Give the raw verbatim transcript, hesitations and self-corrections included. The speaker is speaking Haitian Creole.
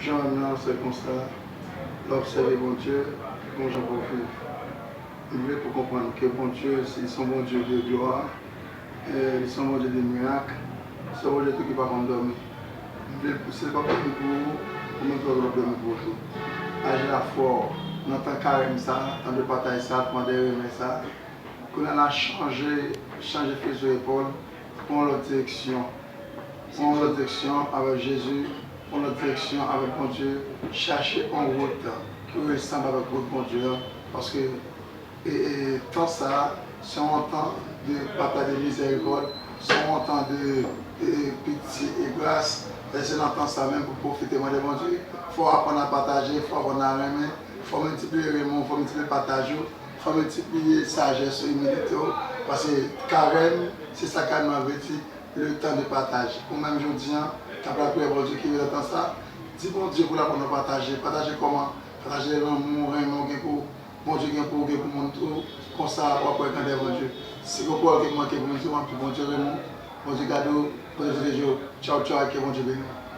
Jan m nan, se konsa, lè w obsève Bondye, gon jan pou w viv. M vle pou w konprann ke Bondye, se, li se yon Bondye de glwa, e li se yon Bondye de mirak, se yon Bondye tou ki pa konn dòmi. M vle pou, si l p ap dòmi pou ou, ou menm tou w ap dòmi pou ou tou. Aji lafwa w nan tan karèm sa, tan de pataj sa, tan de renmen sa. Kounye a la, chanje, chanje fizi epòl, pran yon lòt direksyon. Pran yon lòt direksyon avèk Jezi, pran yon lòt direksyon avèk Bondye, chache yon wout ki resanble avèk wout Bondye an, paske, e, e, tan sa a, se yon tan de pataj de mizèrikòd, se yon tan de, de piti e gras, e se nan tan sa menm pou pwofite mande Bondye. Fò w aprann a pataje, fò w aprann a renmen, fò w miltipliye renmen w, fò w miltipliye pataj ou, fò w miltipliye sajès ou, imilite w, paske karèm, se sa karèm nan vle di, le tan de pataj. Ou menm jodi an, k ap lapriyè Bondye ki vle nan tan sa, di Bondye pou l aprann ou pataje. Pataje kòman? Pataje lanmou, renmen w gen pou Bondye, gen pou ou, gen pou moun tou. Konsa, w ap wè grandè Bondye. Si gon pawòl ki manke pou m di w, m ap di Bondye renmen w, Bondye gade w, Bondye pwoteje w. Tchaw, tchaw, ke Bondye beni w.